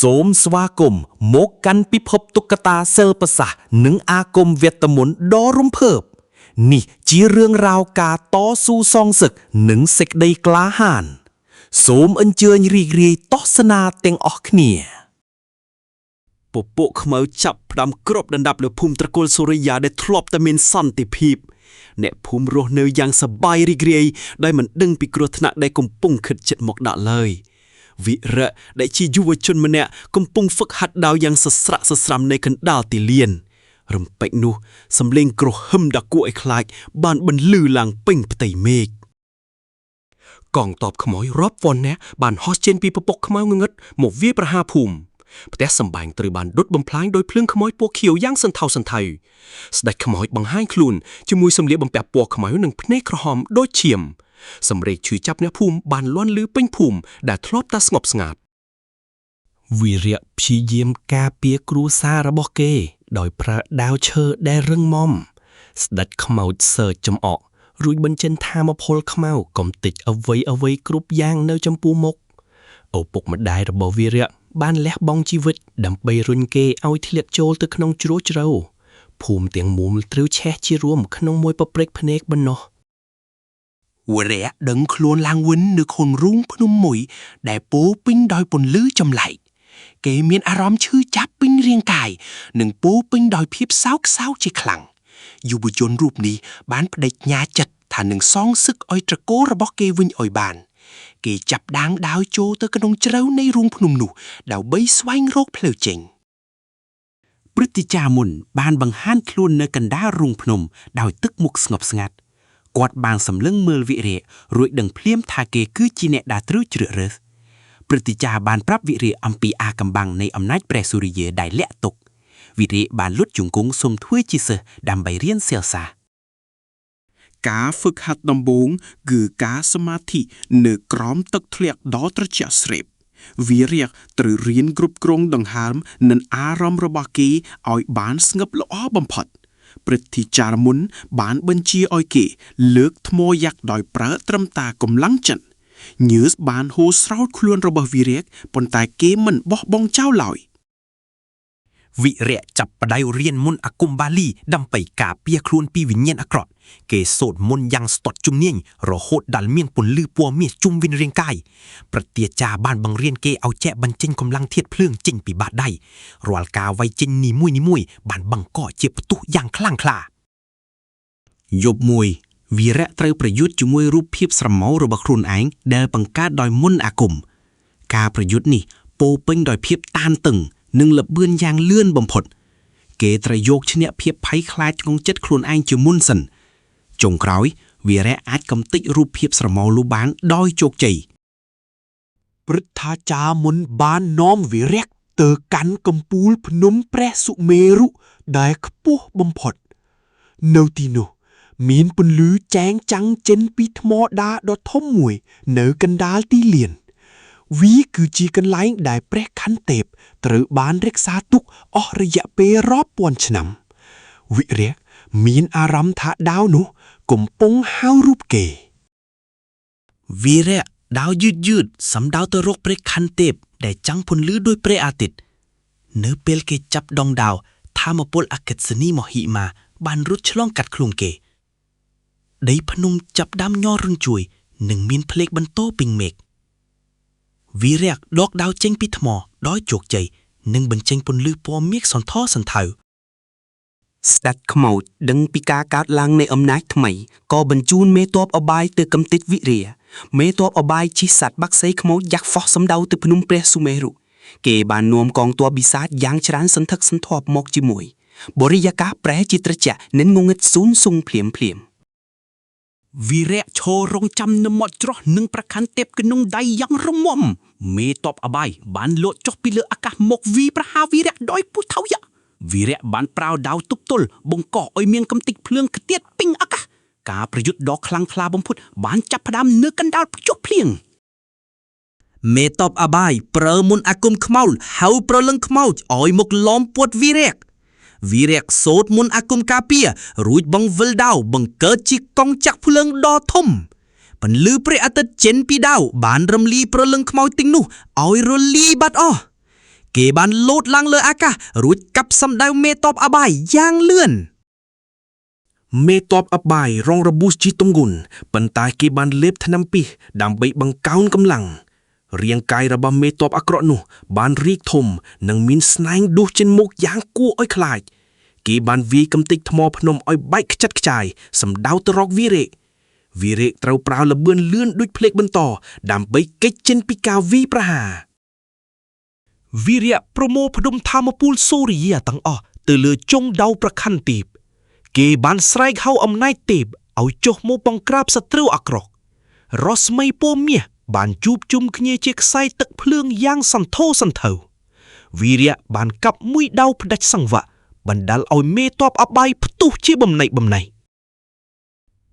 សូមស្វាគមន៍មកកាន់ពិភពតុក្កតាសិល្បសាស្ត្រនិងអាគមវេទមន្តដ៏រំភើបនេះជារឿងរ៉ាវការតស៊ូសងសឹកនិងសេចក្តីក្លាហាន សូមអញ្ជើញរីករាយទស្សនាទាំងអស់គ្នា ពពួកខ្មៅចាប់ផ្ដើមគ្របដណ្ដប់លើភូមិត្រកូលសូរិយាដែលធ្លាប់តែមានសន្តិភាពអ្នកភូមិរស់នៅយ៉ាងសប្បាយរីករាយដោយមិនដឹងពីគ្រោះថ្នាក់ដែលកំពុងខិតជិតមកដាក់ឡើយវិរៈដែលជាយុវជនម្នាក់កំពុងហ្វឹកហាត់ដាវយ៉ាងសស្រាក់សស្រាំនៅកណ្ដាលទីលាន រំពេចនោះសំឡេងគ្រហឹមដ៏គួរឲ្យខ្លាចបានបន្លឺឡើងពេញផ្ទៃមេឃ កងទ័ពខ្មោចរាប់ពាន់នាក់បានហោះចេញពីពពកខ្មៅងងឹតមកវាយប្រហារភូមិផ្ទះសម្បែងត្រូវបានដុតបំផ្លាញដោយភ្លើងខ្មោចពណ៌ខៀវយ៉ាងសន្ធោសន្ធៅស្ដេចខ្មោចបង្ហាញខ្លួនជាមួយសម្លៀកបំពាក់ពណ៌ខ្មៅនិងភ្នែកក្រហមដូចឈាមសម្រេចឈឺចាប់អ្នកភូមិបានលាន់លឺពេញភូមិដែលធ្លាប់តែស្ងប់ស្ងាត់ វីរៈព្យាយាមការពារគ្រួសាររបស់គេ ដោយប្រើដាវឈើដែលរឹងមាំស្ដេចខ្មោចសើចចំអករួចបញ្ចេញថាមពលខ្មៅកំទេចអ្វីអ្វីគ្រប់យ៉ាងនៅចំពោះមុខឪពុកម្ដាយរបស់វីរៈបានលះបង់ជីវិតដើម្បីរុញគេឲ្យធ្លាក់ចូលទៅក្នុងជ្រោះជ្រៅភូមិទាំងមូលត្រូវឆេះជារួមក្នុងមួយប៉ព្រិចភ្នែកប៉ុណ្ណោះ វរៈដឹងខ្លួនឡើងវិញនៅក្នុងរូងភ្នំមួយដែលពោរពេញដោយពន្លឺចម្លែកគេមានអារម្មណ៍ឈឺចាប់ពេញរាងកាយនិងពោរពេញដោយភាពសោកសៅជាខ្លាំងយុវជនរូបនេះបានប្តេជ្ញាចិត្តថានឹងសងសឹកឲ្យត្រកូលរបស់គេវិញឲ្យបាន គេចាប់ដាងដាវចូលទៅក្នុងជ្រៅនៃរូងភ្នំនោះដើម្បីស្វែងរកផ្លូវចេញ ព្រឹទ្ធាចារ្យមុនបានបង្ហាញខ្លួននៅកណ្ដាលរូងភ្នំដោយទឹកមុខស្ងប់ស្ងាត់គាត់បានសម្លឹងមើលវិរៈរួចដឹងភ្លាមថាគេគឺជាអ្នកដែលត្រូវជ្រើសរើសព្រឹទ្ធាចារ្យបានប្រាប់វិរៈអំពីអាកំបាំងនៃអំណាចព្រះសូរិយាដែលលាក់ទុកវិរៈបានលុតជង្គង់សុំធ្វើជាសិស្សដើម្បីរៀនសិលសាស្ត្រ ការហ្វឹកហាត់ដំបូងគឺការសមាធិនៅក្រោមទឹកធ្លាក់ដ៏ត្រជាក់ស្រេបវីរៈត្រូវរៀនគ្រប់គ្រងដង្ហើមនិងអារម្មណ៍របស់គេឲ្យបានស្ងប់ល្អបំផុតព្រឹទ្ធាចារ្យមុនបានបញ្ជាឲ្យគេ លើកថ្មយ៉ាក់ដោយប្រើត្រឹមតាកម្លាំងចិត្តញើសបានហូរស្រោចខ្លួនរបស់វីរៈប៉ុន្តែគេមិនបោះបង់ចោលឡើយ វិរៈចាប់ផ្ដើមរៀនមន្តអាគមបាលីដើម្បីការពារខ្លួនពីវិញ្ញាណអាក្រក់គេសូត្រមន្តយ៉ាងស្ទាត់ជំនាញរហូតដល់មានពន្លឺពណ៌មាសជុំវិញរាងកាយប្រទាចារ្យបានបង្រៀនគេឲ្យចែកបញ្ចេញកម្លាំងធាតុភ្លើងចេញពីបាតដៃរាល់ការវាយចេញនីមួយៗបានបង្កជាផ្ទុះយ៉ាងខ្លាំងក្លា យប់មួយវីរៈត្រូវប្រយុទ្ធជាមួយរូបភាពស្រមោលរបស់ខ្លួនឯងដែលបង្កើតដោយមន្តអាគមការប្រយុទ្ធនេះពោរពេញដោយភាពតានតឹងនិងល្បឿនយ៉ាងលឿនបំផុត គេត្រូវយកឈ្នះភាពភ័យខ្លាចក្នុងចិត្តខ្លួនឯងជាមុនសិនចុងក្រោយវីរៈអាចកំទេចរូបភាពស្រមោលនោះបានដោយជោគជ័យ ព្រឹទ្ធាចារ្យមុនបាននាំវិរៈទៅកាន់កំពូលភ្នំព្រះសុមេរុដែលខ្ពស់បំផុត នៅទីនោះ មានពន្លឺចែងចាំងចេញពីថ្មដាដ៏ធំមួយ នៅកណ្ដាលទីលាន វាគឺជាកន្លែងដែលព្រះខន្ទេពត្រូវបានរក្សាទុកអស់រយៈពេលរាប់ពាន់ឆ្នាំ វិរៈមានអារម្មណ៍ថាដាវនោះកំពុងហៅរូបគេ វីរៈដាវយឺតយឺតសំដៅទៅរកព្រះខន្ទេពដែលចាំងពន្លឺដោយព្រះអាទិត្យនៅពេលគេចាប់ដងដាវថាមពលអគ្គិសនីមហិមាបានរត់ឆ្លងកាត់ខ្លួនគេ ដីភ្នំចាប់ដាំញ័ររញ្ជួយនិងមានភ្លេកបន្តពីងមេឃវីរៈដកដាវចេញពីថ្មដោយជោគជ័យនិងបញ្ចេញពន្លឺពណ៌មាសសន្ធសន្ធៅ ស្ដេចខ្មោចដឹងពីការកើតឡើងនៃអំណាចថ្មីក៏បញ្ជូនមេតបអបាយទៅកំទេចវិរាមេតបអបាយជិះសត្វបាក់សីខ្មោចយ៉ាក់ហ្វោះសំដៅទៅភ្នំព្រះសុមេរុគេបាននាំកងទ័ពបិសាចយ៉ាងច្រើនសន្ធឹកសន្ធាប់មកជាមួយបរិយាកាសប្រែជាត្រជាក់និងងងឹតស៊ូនស៊ុងភ្លាមភ្លាម វីរៈឈររងចាំនៅមាត់ច្រោះនិងប្រខ័ណ្ឌទេពក្នុងដៃយ៉ាងរងំមេតបអបាយបានលោតចុះពីលើអាកាសមកវីប្រហារវីរៈដោយពុថោយៈវីរៈបានប្រាវដាវទប់ទល់បង្កឲ្យមានកំតិចភ្លើងខ្ទាតពេញអាកាសការប្រយុទ្ធដ៏ខ្លាំងក្លាបំផុតបានចាប់ផ្ដើមនៅកណ្ដាលព្យុះភ្លៀងមេតបអបាយប្រើមុនអាគមខ្មោចហៅប្រលឹងខ្មោចឲ្យមកឡោមពួតវីរៈ វីរៈសូត្រមុនអាគមការពាររួចបង្វិលដាវបង្កើតជាកងចាក់ភ្លើងដ៏ធំពន្លឺព្រះអាទិត្យចេញពីដាវបានរំលាយប្រលឹងខ្មោចទាំងនោះឲ្យរលាយបាត់អស់ គេបានលោតឡើងលើអាកាសរួចកាប់សម្ដៅមេតបអបាយយ៉ាងលឿន មេតបអបាយរងរបួសជាទម្ងន់ប៉ុន្តែគេបានលេបថ្នាំពិសដើម្បីបង្កើនកម្លាំងរាងកាយរបស់មេតបអាក្រក់នោះបានរីកធំនិងមានស្នែងដុះចេញមុខយ៉ាងគួរឲ្យខ្លាច គេបានវាយកំទេចថ្មភ្នំឲ្យបែកខ្ចាត់ខ្ចាយសម្ដៅទៅរកវីរៈវីរៈត្រូវប្រើល្បឿនលឿនដូចភ្លេកបន្តដើម្បីគេចចេញពីការវាយប្រហារវីរៈប្រមូលផ្ដុំធម្មពលសូរិយាទាំងអស់ទៅលើចុងដៅប្រខណ្ឌទីប គេបានស្រែកហៅអំណាចទេពឲ្យចុះមកបង្ក្រាបសត្រូវអាក្រក់រស្មីពណ៌មាសបានជួបជុំគ្នាជាខ្សែទឹកភ្លើងយ៉ាងសន្ធោសន្ធៅវីរៈបានកាប់មួយដៅផ្ដាច់សង្វាក់បណ្ដាលឲ្យមេតបអបាយផ្ទុះជាបំណែកបំណែក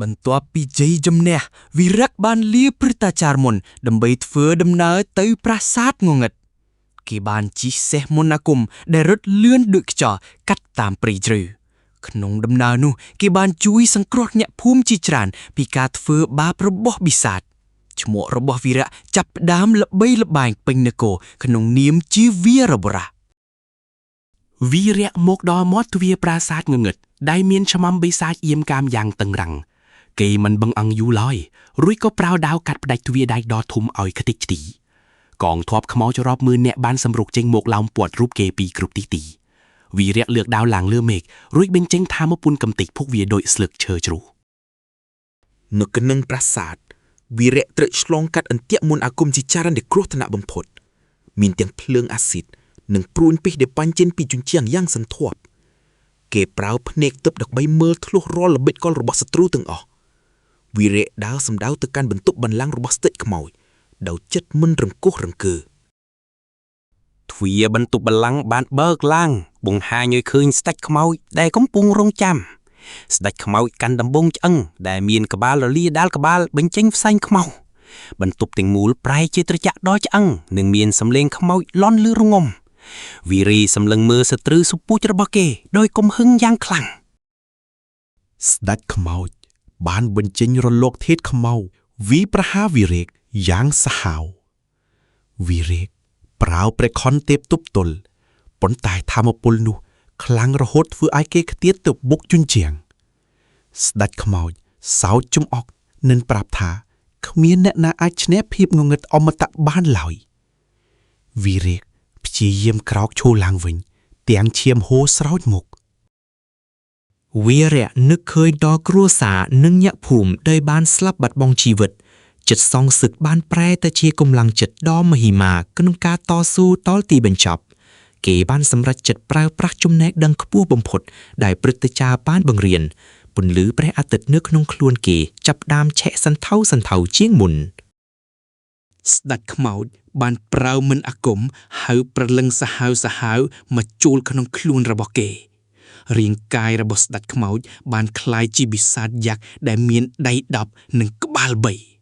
បន្ទាប់ពីជ័យជំនះវីរៈបានលាព្រឹទ្ធាចារ្យមុនដើម្បីធ្វើដំណើរទៅប្រាសាទងងឹតគេបានជិះសេះមន្តអាគមដែលរត់លឿនដូចខ្យល់កាត់តាមព្រៃជ្រៅក្នុងដំណើរនោះគេបានជួយសង្គ្រោះអ្នកភូមិជាច្រើនពីការធ្វើបាបរបស់បិសាចឈ្មោះរបស់វីរៈចាប់ផ្ដើមល្បីល្បាញពេញនគរក្នុងនាមជាវីរបុរស វីរៈមកដល់មាត់ទ្វារប្រាសាទងងឹតដែលមានឆ្មាំបិសាចយាមកាមយ៉ាងតឹងរ៉ឹងគេមិនបង្អង់យូរឡើយរួចក៏ប្រើដាវកាត់ផ្ដាច់ទ្វារដែកដ៏ធំឲ្យខ្ទេចខ្ទីកងទ័ពខ្មោចរាប់ម៉ឺនអ្នកបានសម្រុកចេញមកឡោមព័ទ្ធរូបគេពីគ្រប់ទីទីវីរៈលើកដាវឡើងលើមេឃរួចបញ្ចេញថាមពុនកំទេចពួកវាដោយស្លឹកឈើជ្រុះ នៅក្នុងប្រាសាទវីរៈត្រូវឆ្លងកាត់អន្ទាក់មន្តអាគមជាច្រើនដែលគ្រោះថ្នាក់បំផុត មានទាំងភ្លើងអាស៊ីតនិងព្រួញពិសដែលបាញ់ចេញពីជញ្ជាំងយ៉ាងសន្ធាប់គេប្រើភ្នែកទិព្វដើម្បីមើលធ្លុះរាល់ល្បិចកលរបស់សត្រូវទាំងអស់វីរៈដើរសម្ដៅទៅកាន់បន្ទប់បន្លាំងរបស់ស្ដេចខ្មោចដោយចិត្តមិនរង្គោះរង្គើ ទ្វារបន្ទប់បល្ល័ង្កបានបើកឡើងបង្ហាញឲ្យឃើញស្ដេចខ្មោចដែលកំពុងរងចាំស្ដេចខ្មោចកាន់ដំបងឆ្អឹងដែលមានក្បាលរលាដាល់ក្បាលបញ្ចេញផ្សែងខ្មៅបន្ទប់ទាំងមូលប្រែជាត្រជាក់ដល់ឆ្អឹងនិងមានសម្លេងខ្មោចលន់លឺរងំវីរីសម្លឹងមើលសត្រូវសុពូជរបស់គេដោយកំហឹងយ៉ាងខ្លាំង ស្ដេចខ្មោចបានបញ្ចេញរលកធាតុខ្មៅវីប្រហារវីរេកយ៉ាងសាហាវវីរេកប្រើព្រះខនទេពទប់ទល់ប៉ុន្តែធម្មពលនោះខ្លាំងរហូតធ្វើឲ្យគេខ្ទាតទៅបុកជញ្ជាំងស្ដេចខ្មោចសោចចំអកនិងប្រាប់ថាគ្មានអ្នកណាអាចឈ្នះភាពងងឹតអមតៈបានឡើយវីរេកព្យាយាមក្រោកឈរឡើងវិញ ទាំងឈាមហូរស្រោចមុខ វីរៈនឹកឃើញដល់គ្រួសារនិងអ្នកភូមិដែលបានស្លាប់បាត់បង់ជីវិតចិត្តសងសឹកបានប្រែទៅជាកម្លាំងចិត្តដ៏មហិមាក្នុងការតស៊ូដល់ទីបញ្ចប់ គេបានសម្រេចចិត្តប្រើប្រាស់ចំណេះដឹងខ្ពស់បំផុតដែលព្រឹទ្ធាចារ្យបានបង្រៀនពន្លឺព្រះអាទិត្យនៅក្នុងខ្លួនគេចាប់ផ្ដើមឆេះសន្ធៅសន្ធៅជាងមុន ស្ដេចខ្មោចបានប្រើមិនអាគមហៅប្រលឹងសាហាវសាហាវមកចូលក្នុងខ្លួនរបស់គេ រាងកាយរបស់ស្ដេចខ្មោចបានក្លាយជាបិសាចយក្សដែលមានដៃ10និងក្បាល3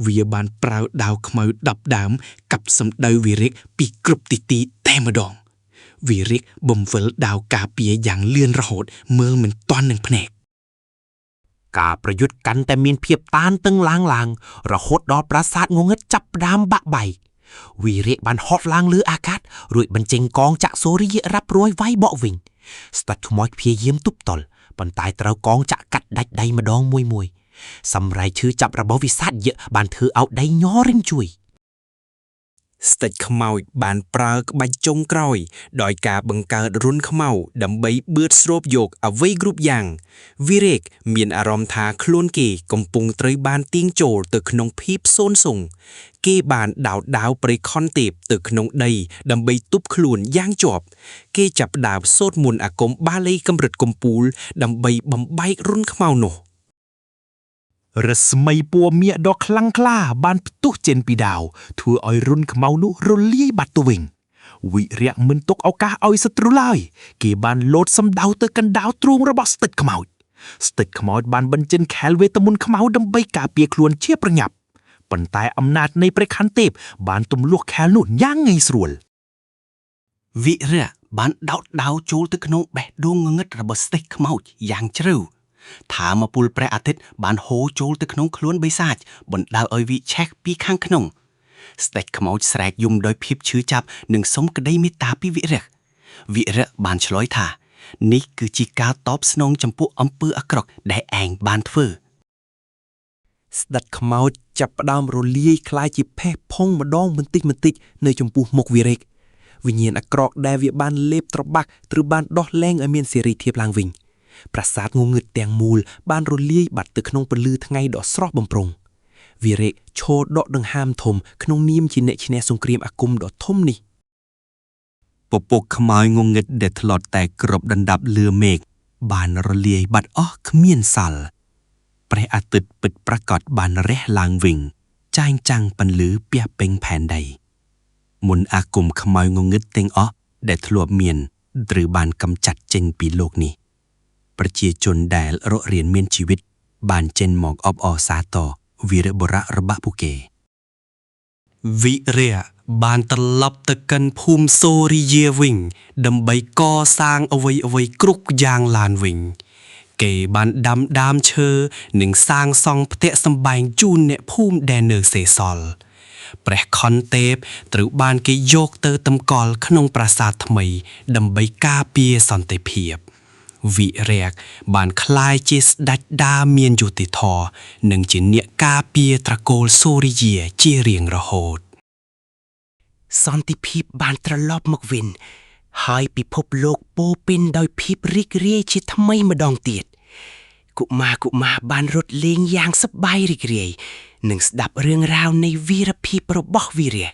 វាបានប្រើដាវខ្មៅ10ដើមកាប់សម្ដៅវីរៈពីគ្រប់ទិសទីតែម្ដងវីរៈបំវិលដាវការពារយ៉ាងលឿនរហូតមើលមិនទាន់នឹងភ្នែក ការប្រយុទ្ធកាន់តែមានភាពតានតឹងឡើងឡើងរហូតដល់ប្រាសាទងងឹតចាប់ផ្ដើមបាក់បែកវីរៈបានហត់ឡើងលើអាកាសរួចបញ្ចេញកងចក្រសូរិយៈរាប់រយវាយបកវិញស្ដេចខ្មោចព្យាយាមទប់ទល់ប៉ុន្តែត្រូវកងចក្រកាត់ដាច់ដៃម្ដងមួយមួយសម្រៃឈឺចាប់របស់វិសាទយៈបានធ្វើឲ្យដៃញ័ររឹងជួយ ស្ដេចខ្មោចបានប្រើក្បាច់ចុងក្រោយ ដោយការបង្កើតរុនខ្មៅដើម្បីបឿតស្រូបយកអ្វីគ្រប់យ៉ាងវីរេកមានអារម្មណ៍ថាខ្លួនគេកំពុងត្រូវបានទាញចូលទៅក្នុងភាពសូន្យសុងគេបានដោតដាវព្រៃខនទេពទៅក្នុងដីដើម្បីទប់ខ្លួនយ៉ាងជាប់ គេចាប់ផ្ដើមសូត្រមន្តអាគមបាលីកម្រិតកំពូល ដើម្បីបំបែករុនខ្មៅនោះ រស្មីពណ៌មាសដ៏ខ្លាំងក្លាបានផ្ទុះចេញពីដាវធ្វើឲ្យរុនខ្មៅនោះរលាយបាត់ទៅវិញវិរៈមិនទុកឱកាសឲ្យសត្រូវឡើយគេបានលោតសម្ដៅទៅកណ្ដាលទ្រូងរបស់ស្ដេចខ្មោចស្ដេចខ្មោចបានបញ្ចេញខែលវេទមន្តខ្មៅដើម្បីការពារខ្លួនជាប្រញាប់ប៉ុន្តែអំណាចនៃព្រះខន្ទេពបានទម្លុះខែលនោះយ៉ាងងាយស្រួល វិរៈបានដោតដាវចូលទៅក្នុងបេះដូងងងឹតរបស់ស្ដេចខ្មោចយ៉ាងជ្រៅថាមពលព្រះអាទិត្យបានហូរចូលទៅក្នុងខ្លួនបិសាចបណ្ដាលឲ្យវិឆេះពីខាងក្នុង ស្ដេចខ្មោចស្រែកយំដោយភាពឈឺចាប់និងសុំក្តីមេត្តាពីវិរៈវិរៈបានឆ្លើយថា នេះគឺជាការតបស្នងចំពោះអំពើអាក្រក់ដែលឯងបានធ្វើ ស្ដេចខ្មោចចាប់ផ្ដើមរលាយក្លាយជាផេះផង់ម្ដងបន្តិចបន្តិចនៅចំពោះមុខវីរៈវិញ្ញាណអាក្រក់ដែលវាបានលេបត្របាក់ត្រូវបានដោះលែងឲ្យមានសេរីភាពឡើងវិញប្រាសាទងងឹតទាំងមូលបានរលាយបាត់ទៅក្នុងពន្លឺថ្ងៃដ៏ស្រស់បំព្រងវីរៈឈរដកដង្ហើមធំក្នុងនាមជាអ្នកឈ្នះសង្គ្រាមអាគមដ៏ធំនេះ ពពកខ្មោចងងឹតដែលធ្លាប់តែគ្របដណ្ដាប់លើមេឃបានរលាយបាត់អស់គ្មានសល់ព្រះអាទិត្យពិតប្រាកដបានរះឡើងវិញចែងចាំងពន្លឺពាសពេញផែនដីមុនអាគមខ្មោចងងឹតទាំងអស់ដែលធ្លាប់មានត្រូវបានកម្ចាត់ចេញពីលោកនេះ ប្រជាជនដែលរករៀនមានជីវិត បានចេញមកអបអរសាទរវីរបុរៈរបស់ពួកគេ វិរៈបានត្រឡប់ទៅកាន់ភូមិសូរិយាវិញ ដើម្បីកសាងអ្វីអ្វីៗគ្រប់យ៉ាងឡើងវិញ គេបានដាំដើមឈើនិងសាងសង់ផ្ទះសម្បែងជូនអ្នកភូមិដែលនៅសេសសល់ព្រះខនទេពត្រូវបានគេយកទៅតម្កល់ក្នុងប្រាសាទថ្មី ដើម្បីការពារសន្តិភាព វិរៈបានក្លាយជាស្ដេចដាមានយុត្តិធម៌និងជាអ្នកការពារត្រកូលសូរិយាជារៀងរហូត សន្តិភាពបានត្រឡប់មកវិញ ហើយពិភពលោកពោរពេញដោយភាពរីករាយជាថ្មីម្ដងទៀតកុមារកុមារបានរត់លេងយ៉ាងសប្បាយរីករាយនិងស្ដាប់រឿងរ៉ាវនៃវីរភាពរបស់វីរៈ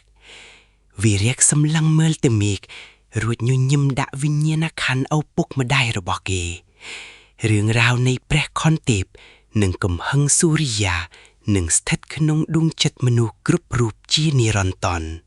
វីរៈសម្លឹងមើលទៅមេឃរួចញញឹមដាក់វិញ្ញាណក្ខន្ធឪពុកម្ដាយរបស់គេ រឿងរ៉ាវនៃព្រះខនទេពនិងកំហឹងសូរិយានឹងស្ថិតក្នុងដួងចិត្តមនុស្សគ្រប់រូបជានិរន្តរ៍។